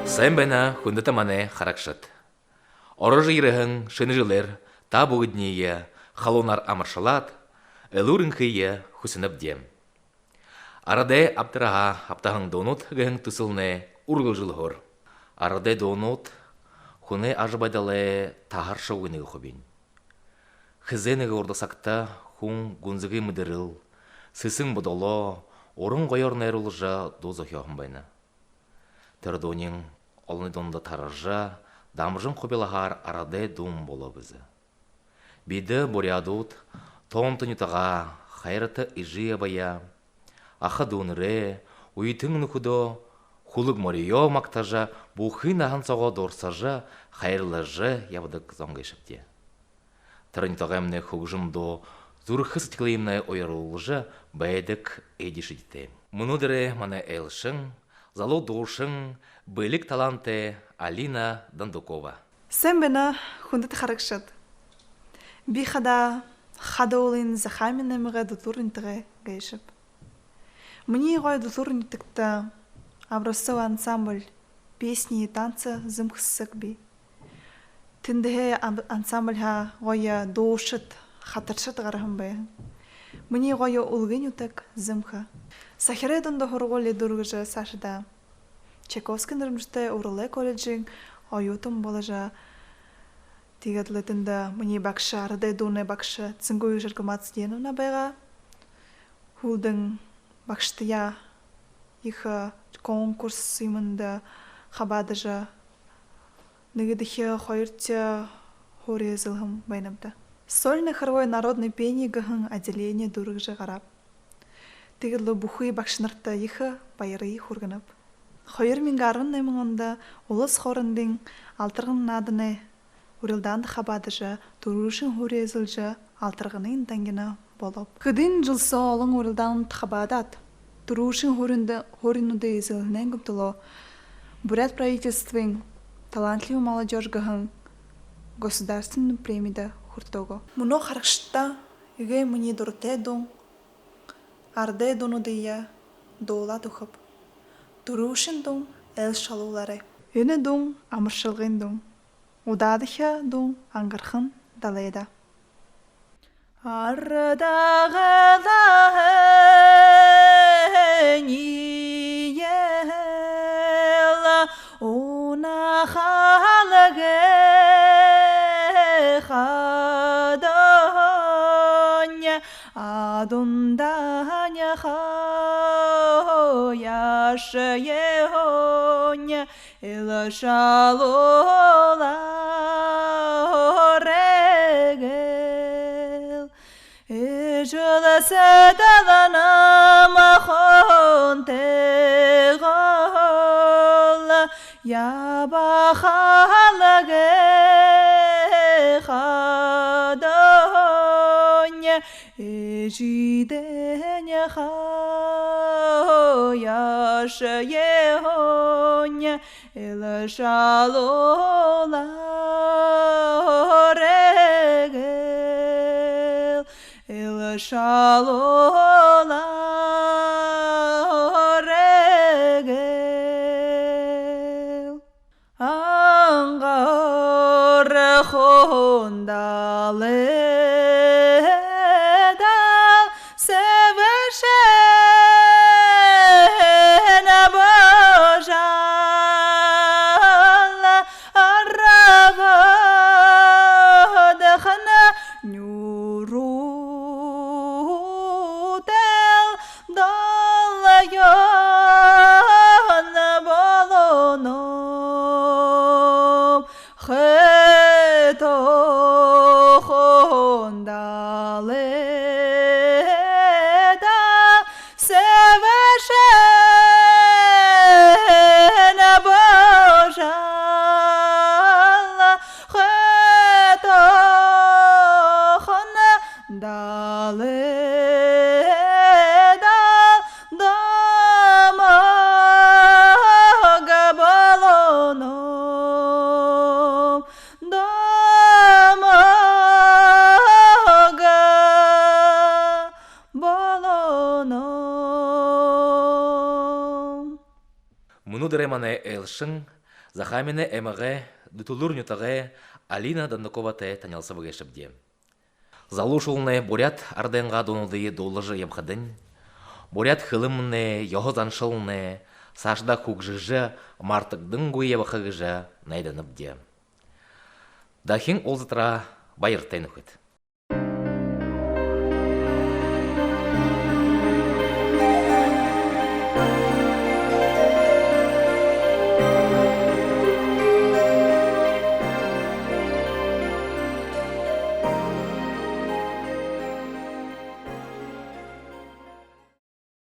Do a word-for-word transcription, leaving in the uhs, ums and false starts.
Сайн байна, хүндэтэ манай харагшад. Орожо ерэһэн шэнэ жэлээр та бүгэдэниие халуунаар амаршалаад, элүүр энхые хүсэнэбди. Арадай абдарһаа абтаһан дуунууд гэһэн түсэлнай үргэлжэлһөөр. Арадай дуунууд хүнэй ажабайдалай таһаршагүй нэгэ хубинь. Хэзээ нэгэ урда сагта хүн гүнзэгы мэдэрэл, сэсэн бодолоо уран гоёор найруулжа, дуу зохёоһон байна. Тэрэ дууниинь олоной дунда таржа, дамжан хубилһаар арадай дуун болоо бэзэ. Бидэ, буряадууд, тоонто нютагаа, хайрата эжы абаяа, аха дүүнэрээ, үетэн нүхэдөө, хүлэг мориёо магтажа, бүхы наһан соогоо дурсажа, хайрлажа ябадаг зон гээшэбди. Тэрэ нютагаймнай хүгжэм дуу зүрхэ сэдьхэлыемнай уяруулжа байдаг эдишэдитэ. Мүнөөдэрэй манай айлшан залуу дуушан, бэлиг талаантай Алина Дондукова. Сайн байна, хүндэтэ харагшад. Би хадаа Хада уулын Захааминай аймагай Дутуур нютагай гээшэб. Минии гоё Дутуур нютагта образцовый ансамбль «Песни и танцы» зэмхэсэг бии. Тэндэһээ ан-, ансамбльһаа гоё дуушад, хатаршад гараһан байһан. Минии гоё үлгы нютаг Зэмхэ. Сахирай дунда һургуули дүүргэжэ, саашадаа Чайковскиин нэрэмжэтэ Уралай колледжын оюутан боложо, тиигээд лэ тэндэ минии багша, арадай дуунай багша Цынгуева Жаргалма Цыденовна байгаа. Һүүлдэнь багшатаяа ехэ конкурс юумэндэ хабаадажа, нэгэдэхи, хоёрдохи һуури эзэлһэн байнаб даа. Сольное хоровое народное пение гэһэн отделение дүүргэжэ гарааб. Тиигээд лэ бүхы багшанарта ехэ баярые хүргэнэб. Хоёр мянга арбан найман ондо улас хоорондын «Алтаргана» нааданай урилдаанда хабаадажа, түрүүшын һуури эзэлжэ, «Алтарганын дангина» болооб. Хэдэн жэл соо олон урилдаануудта хабаадаад, түрүүшын һууринда-, һууринуудые эзэлһэнэйнь гэмтэ лэ, буряад правительствын «Талантливая молодёжь» гэһэн государственна премидэ хүртөөгөө. Мүнөө харагшадта эгээ минии дуратай дуун, арадай дуунуудые дуулаад үгэхэб. Түрүүшын дуун айлшалуулаарай. Энэ дуун амаршалгын дуун. Удаадахи дуун «Ангархан далайда». Арадай далайниел унахалгы хадань, адундань хаяшье һуунь айлшалуулаарай гээл. Эжэл сэдьхэл намхан тайгаал ябахалгы хадань, эжыдэнь хаяшье һуунь айлшалуулаарай гээл, айлшалуулаарай гээл. Ангархан далайда сэбэршэн бажал, арбадахи нюуруудал долгёон болоно. Хайтахан далайда сэбэршэн бажал, хайтахан далайда домог болоно, домог болоно. Мүнөөдэрэй манай айлшан Захааминай аймагай Дүтэлүүр нютагай Алина Дандаковатай танилсаба гээшэбди. Залуушуулнай буряад арадайнгаа дуунуудые дуулажа ябахадань, буряад хэлэмнай, ёһо заншалнай саашадаа хүгжэжэ, мартагдангүй ябаха гэжэ найданабди. Дахин уулзатараа баяртай, нүхэд.